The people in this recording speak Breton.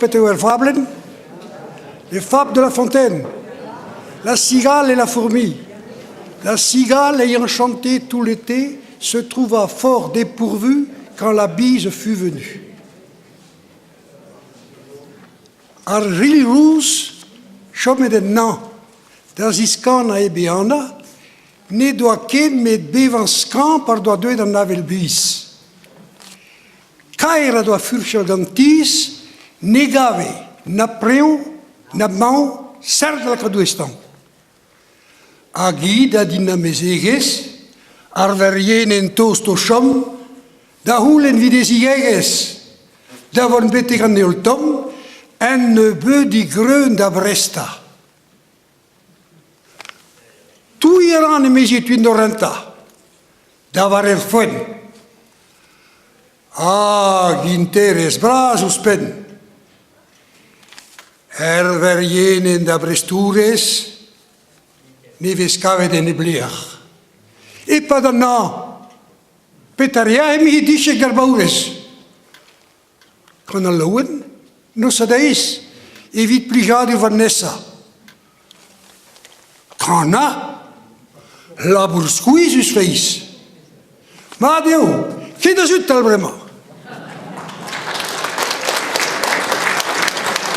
petra eo ar fablenn? Les fables de La Fontaine, La cigale et la fourmi. La cigale ayant chanté tout l'été se trouva fort dépourvue quand la bise fut venue. Ar rilh rous, chomet ennañ da ziskanañ e bihanañ, n'he doa ket met bevañ skañv pa doa deuet an avel biz. Kaer a doa furchal gant tizh, ne gave na preñv na mañ sert da lakaat douestañ. Hag hi da dinamezegezh, ar verienenn tost o chom, da c'houlenn evit he ziegezh, da vont betek an heol tomm, un nebeudig greun da brestañ. Touiñ a ran emezi e tuin d'o rentañ, da vare ar foenn. Hag interest bras ouzhpenn. Er verienenn da Brestourez ne vez kavet en e blec'h. E-pad an hañv, petra 'rea eme he dichek d'ar baourez? Gant al laouen, noz ha deiz, evit plijadur va nesañ. Kanañ, labour skuizhus feiz. Mat eo, ket da sutal bremañ.